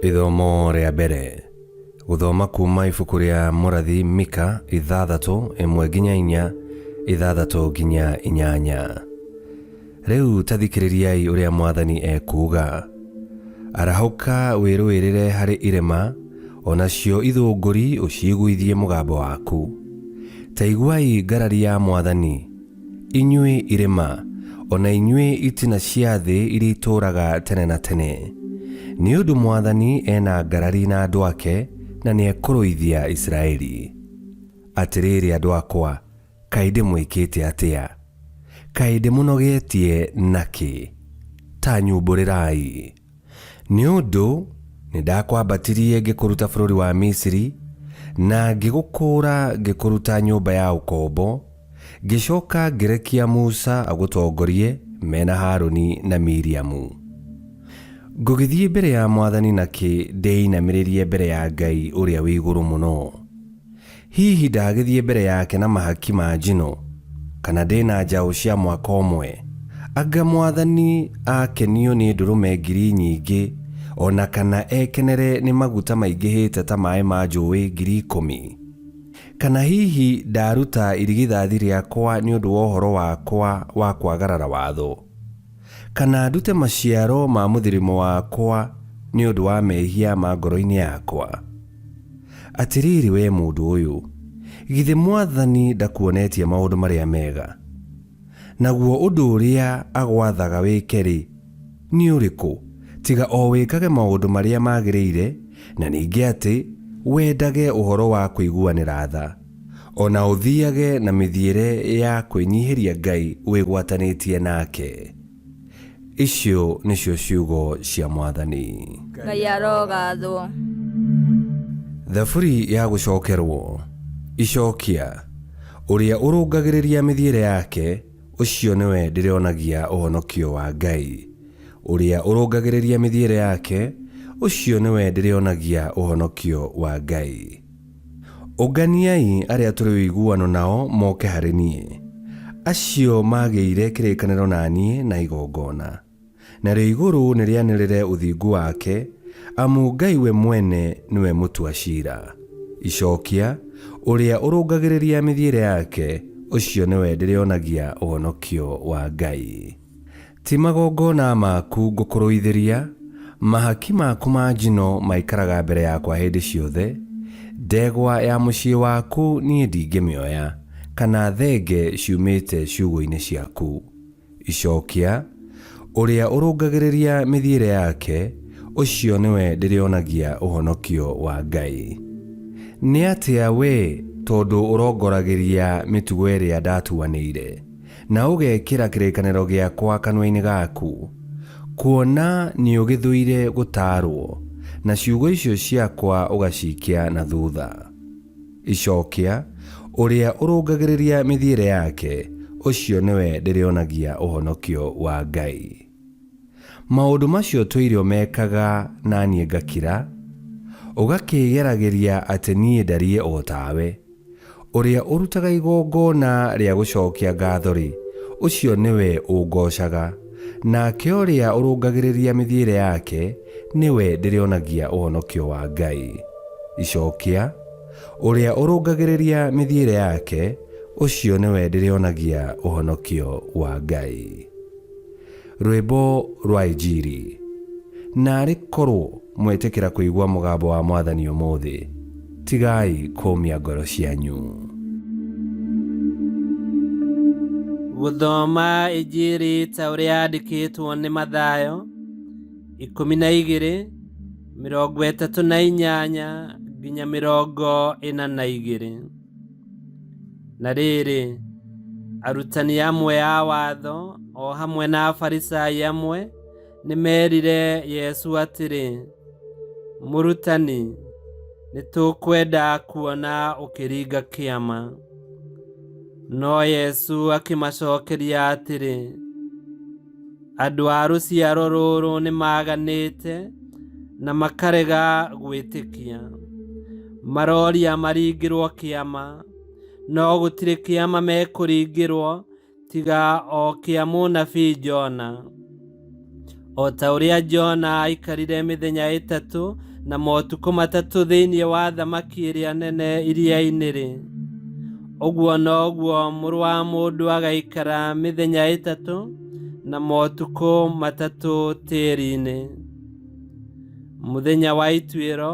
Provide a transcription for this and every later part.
Ithomo rĩa mbere. Gũthoma kuuma ibuku rĩa mũrathi Mika 6 1-4, 6-8. Rĩu ta thikĩrĩriai ũrĩa Mwathani ekuuga. Arahũka wĩrũĩrĩre harĩ irĩma, o nacio ithũngũri ũciiguithie mũgambo waku. Ta iguai ngarari ya Mwathani, Inyuĩ irĩma, o na inyuĩ itina cia thĩ iria itũũraga tene na tene. Nĩ ũndũ Mwathani e na ngarari na andũ ake, na nĩekũrũithia Isiraeli. Atĩrĩrĩ andũ akwa, kaĩ ndĩmwĩkĩte atĩa? Kaĩ ndĩmũnogetie na kĩ? Ta nyumbũrĩrai. Nĩ ũndũ nĩndakwambatirie ngĩkũruta bũrũri wa Misiri, na ngĩgũkũũra ngĩkũruta nyũmba ya ũkombo, ngĩcoka ngĩrekia Musa agũtongorie me na Harũni na Miriamu. Ngũgĩthiĩ mbere ya Mwathani nakĩ ndĩinamĩrĩrie mbere ya Ngai ũrĩa wĩ igũrũ mũno? Hihi ndagĩthiĩ mbere yake na mahaki ma njino, kana ndĩ na njaũ cia mwaka ũmwe? Anga Mwathani akenio nĩ ndũrũme ngiri nyingĩ, o na kana ekenere nĩ maguta maingĩhĩte ta maĩ ma njũũĩ 10,000? Kana hihi ndaruta irigithathi rĩakwa nĩ ũndũ wa ũhoro wakwa wa kwagarara watho? Kana ndute maciaro ma mũthirimo wakwa nĩ ũndũ wa mehia ma ngoro-inĩ yakwa? Atĩrĩrĩ wee mũndũ ũyũ, githĩ Mwathani ndakuonetie maũndũ marĩa mega? Naguo ũndũ ũrĩa agwathaga wĩke-rĩ, nĩ ũrĩkũ, tiga o wĩkage maũndũ marĩa magĩrĩire, na ningĩ atĩ wendage ũhoro wa kũiguanĩra tha, o na ũthiage na mĩthiĩre ya kwĩnyihĩria Ngai wĩgwatanĩtie nake? Icio nĩcio ciugo cia Mwathani. Ngai arogathwo. Thaburi ya gũcokerwo. Icokia. Ũrĩa ũrũngagĩrĩria mĩthiĩre yake, ũcio nĩwe ndĩrĩonagia ũhonokio wa Ngai. Ũrĩa ũrũngagĩrĩria mĩthiĩre yake, ũcio nĩwe ndĩrĩonagia ũhonokio wa Ngai. Ũnganiai arĩa tũrĩ ũiguano nao moke harĩ niĩ, acio maagĩire kĩrĩkanĩro na niĩ na igongona. Narĩo igũrũ nĩrĩanĩrĩre ũthingu wake, amu Ngai we mwene nĩwe mũtua ciira. Icokia, ũrĩa ũrũngagĩrĩria mĩthiĩre yake, ũcio nĩwe ndĩrĩonagia ũhonokio wa Ngai. Ti magongona maku ngũkũrũithĩria, mahaki maku ma njino maikaraga mbere yakwa hĩndĩ ciothe. Ndegwa ya mũciĩ waku niĩ ndingĩmĩoya, kana thenge ciumĩte ciugũ-inĩ ciaku. Icokia, Ũrĩa ũrũngagĩrĩria mĩthiĩre yake, ũcio nĩwe ndĩrĩonagia ũhonokio wa Ngai. Nĩ atĩa wee, tondũ ũrongoragĩria mĩtugo ĩrĩa ndatuanĩire? Na ũgekĩra kĩrĩkanĩro gĩakwa kanua-inĩ gaku, kuona nĩũgĩthũire gũtaarũo, na ciugo icio ciakwa ũgaciikia na thutha. Icokia, ũrĩa ũrũngagĩrĩria mĩthiĩre yake, ũcio nĩwe ndĩrĩonagia ũhonokio wa Ngai. Maũndũ macio tũire ũmekaga na niĩ ngakira, ũgakĩĩgeragĩria atĩ niĩ ndariĩ o tawe. Ũrĩa ũrutaga igongona rĩa gũcokia ngatho-rĩ, ũcio nĩwe ũngoocaga, nake ũrĩa ũrũngagĩrĩria mĩthiĩre yake, nĩwe ndĩrĩonagia ũhonokio wa Ngai. Icokia, Ũrĩa ũrũngagĩrĩria mĩthiĩre yake, ũcio nĩwe ndĩrĩonagia ũhonokio wa Ngai. Rwĩmbo rwa Injiri. Naarĩ korwo mwetĩkĩra kũigua mũgambo wa Mwathani ũmũthĩ, tigai kũũmia ngoro cianyu. Gũthoma Injiri ta ũrĩa yandĩkĩtwo nĩ Mathayo, 12, 38 nginya 42. Na rĩrĩ, arutani amwe a watho o hamwe na Afarisai amwe nĩ meerire Yesu atĩrĩ, Mũrutani, nĩ tũkwenda kuona ũkĩringa kĩama. No Yesu akĩmacokeria atĩrĩ, Andũ a rũciaro rũrũ nĩ maganĩte na makarega gwĩtĩkia. Maroria maringĩrwo kĩama, no gũtirĩ kĩama mekũringĩrwo tiga o kĩa mũnabii Jona. O ta ũrĩa Jona aikarire mĩthenya ĩtatũ na motukũ 3 thĩinĩ wa thamaki ĩrĩa nene iria-inĩ-rĩ, ũguo noguo Mũrũ wa Mũndũ agaikara mĩthenya 3 na motukũ 3 tĩri-inĩ. Mũthenya wa ituĩro,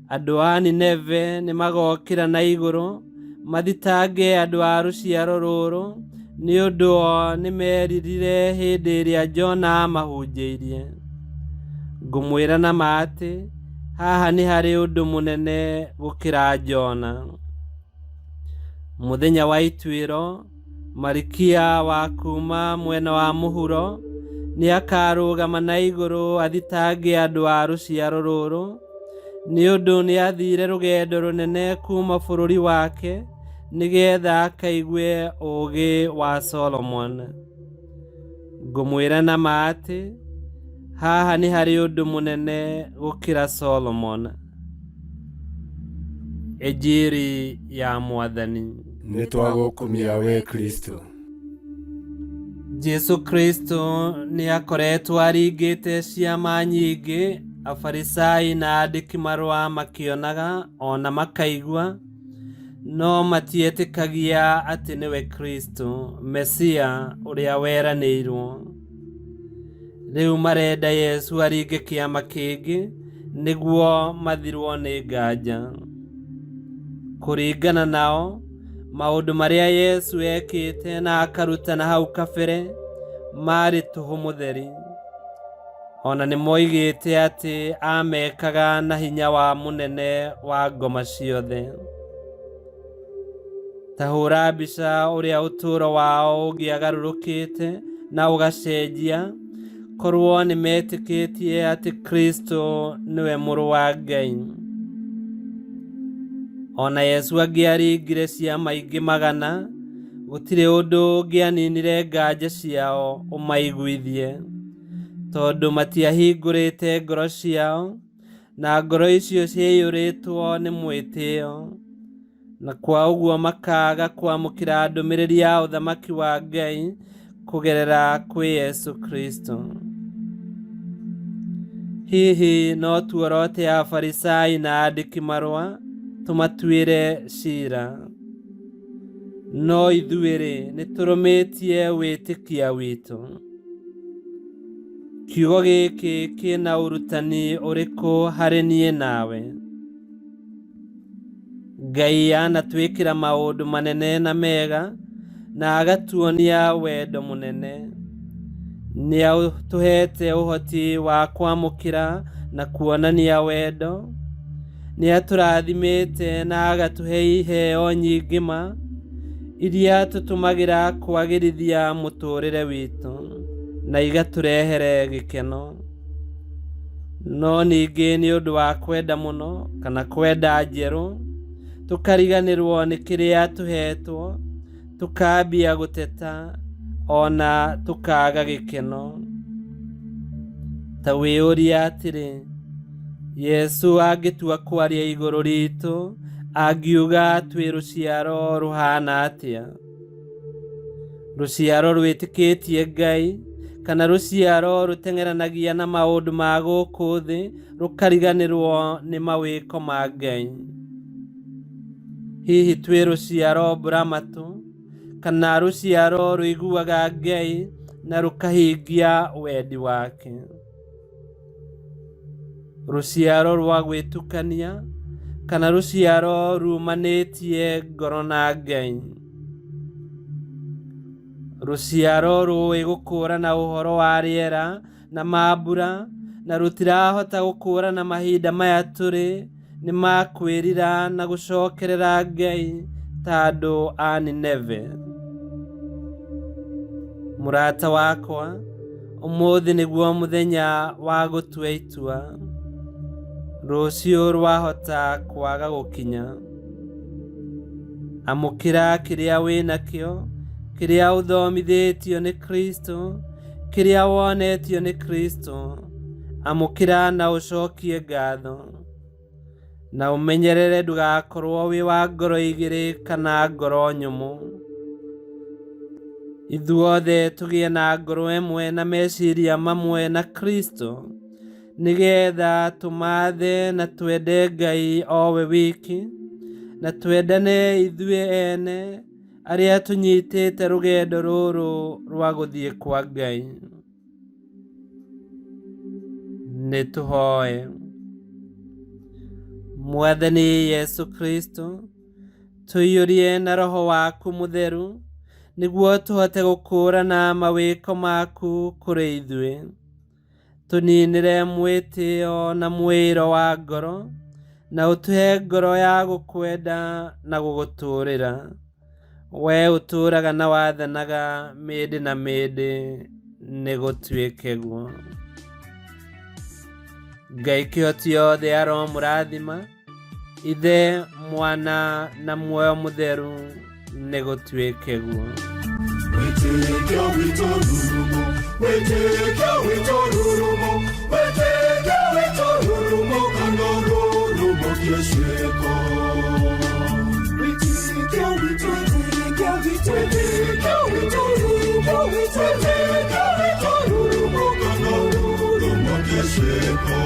andũ a Nineve nĩmagokĩra na igũrũ mathitange andũ a rũciaro rũrũ, nĩ ũndũ o nĩmeririre hĩndĩ ĩrĩa Jona aamahunjĩirie. Ngũmwĩra na ma atĩ, haha nĩ harĩ ũndũ mũnene gũkĩra Jona. Mũthenya wa ituĩro, Marikia wa kuuma mwena wa mũhuro nĩakarũgama na igũrũ athitange andũ a rũciaro rũrũ, nĩ ũndũ nĩathiire rũgendo rũnene kuuma bũrũri wake nĩgetha akaigue ũũgĩ wa Solomon. Ngũmwĩra na ma atĩ, haha nĩ harĩ ũndũ mũnene gũkĩra Solomon. Injiri ya Mwathani. Nĩtwagũkumia we Kristo. Jesu Kristo nĩ akoretwo aringĩte ciama nyingĩ, Afarisai na andĩki marũa makĩonaga ona makaigua, no matietĩkagia atĩ nĩwe Kristo, Mesia ũrĩa weranĩirwo. Rĩu marenda Yesu aringe kĩama kĩngĩ nĩguo mathirwo nĩ nganja. Kũringana nao, maũndũ marĩa Yesu ekĩte na akarutana hau kabere marĩ tũhũ mũtheri. Ona nĩmoigĩte atĩ amekaga na hinya wa mũnene wa ngoma ciothe. Ta hũra mbica ũrĩa ũtũũro wao ũngĩagarũrũkĩte na ũgacenjia korwo nĩmetĩkĩtie atĩ Kristo nĩwe Mũrũ wa Ngai. Ona Yesu angĩaringire ciama ingĩ 100, gũtirĩ ũndũ ũngĩaninire nganja ciao ũmaiguithie, tondũ matiahingũrĩte ngoro ciao, na ngoro icio ciaiyũrĩtwo nĩ mwĩtĩo, na kwa ũguo makaga kwamũkĩra ndũmĩrĩri ya ũthamaki wa Ngai kũgerera kwĩ Yesu Kristo. Hihi no tuorote Afarisai na andĩki marũa tũmatuĩre cira? No ithuĩ-rĩ, nĩtũrũmĩtie wĩtĩkia witũ. Kiugo gĩkĩ kĩna ũrutani ũrĩkũ harĩ niĩ nawe? Ngai anatwĩkĩra maũndũ manene na mega na agatuonia wendo mũnene. Nĩatũhete ũhoti wa kwamũkĩra na kuonania wendo. Nĩatũrathimĩte na agatũhe iheo nyingĩ ma iria tũtũmagĩra kwagĩrithia mũtũũrĩre witũ na igatũrehere gĩkeno. No ningĩ nĩ ũndũ wa kwenda mũno kana kwenda njerũ, tũkariganĩrwo nĩ kĩrĩa tũhetwo, tũkambia gũteta ona tũkaga gĩkeno. Ta wĩyũrie atĩrĩ, Yesu angĩtua kwaria igũrũ ritũ, angiuga twĩ rũciaro rũhana atĩa? Rũciaro rwĩtĩkĩtie Ngai kana rũciaro rũteng'eranagia na maũndũ ma gũkũ thĩ rũkariganĩrwo nĩ mawĩko ma Ngai? Hihi twĩ rũciaro mbũramatũ kana rũciaro rũiguaga Ngai na rũkahingia wendi wake? Rũciaro rwa gwĩtukania kana rũciaro rumanĩtie ngoro na Ngai? Rũciaro rũĩ gũkũũrana ũhoro wa rĩera na mambura na rũtirahota gũkũũrana mahinda maya tũrĩ nĩ ma kwĩrira na gũcokerera Ngai ta andũ a Nineve. Mũrata wakwa, ũmũthĩ nĩguo mũthenya wa gũtua itua. Rũciũ rwahota kwaga gũkinya. Amũkĩra kĩrĩa wĩnakĩo, kĩrĩa ũthomithĩtio nĩ Kristo, kĩrĩa wonetio nĩ Kristo. Amũkĩra na ũcokie ngatho. Na ũmenyerere ndũgakorwo wĩ wa ngoro igĩrĩ kana ngoro nyũmũ. Ithuothe tũgĩe na ngoro ĩmwe na meciria mamwe na Kristo, Nĩgetha tũmathe na twende Ngai o we wiki, na twendane ithuĩ ene arĩa tũnyitĩte rũgendo rũrũ rwa gũthiĩ kwa Ngai. Nĩ tũhoe. Mwathani Yesu Kristo, tũiyũrie na Roho waku mũtheru nĩguo tũhote gũkũũrana mawĩko maku kũrĩ ithuĩ. Tũninĩre mwĩtĩo na mwĩĩro wa ngoro, na ũtũhe ngoro ya gũkwenda na gũgũtũũrĩra. We ũtũũraga na wathanaga mĩndĩ na mĩndĩ, nĩ gũtuĩke guo. Ngai kĩhoti yothe aromũrathima, Ithe, Mwana na Muoyo Mũtheru, nĩ gũtuĩke guo. Wĩtĩkio witũ rurumo, wĩtĩkio witũ rurumo, wĩtĩkio witũ rurumo kana rurumo kĩciĩko. Wĩtĩkio witũ, wĩtĩkio witũ, wĩtĩkio witũ rurumo, wĩtĩkio witũ rurumo kana rurumo kĩciĩko.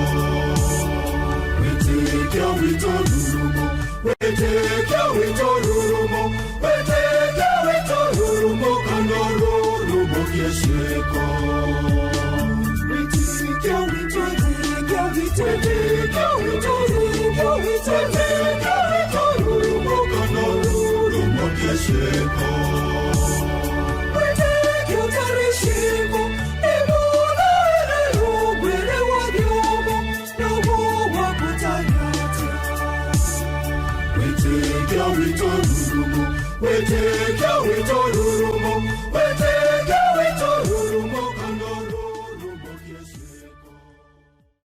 Wĩtĩkio witũ rurumo, wĩtĩkio witũ rurumo, wĩtĩkio witũ rurumo kana rurumo kĩciĩko. Wĩtĩkio witũ, wĩtĩkio witũ, wĩtĩkio witũ rurumo, wĩtĩkio witũ rurumo kana rurumo kĩciĩko. Wĩtĩkio tarĩ ciĩko, nĩguo rũgwĩre wa thiomo, naguo wakũtanya atĩa. Wĩtĩkio witũ rurumo, wĩtĩkio witũ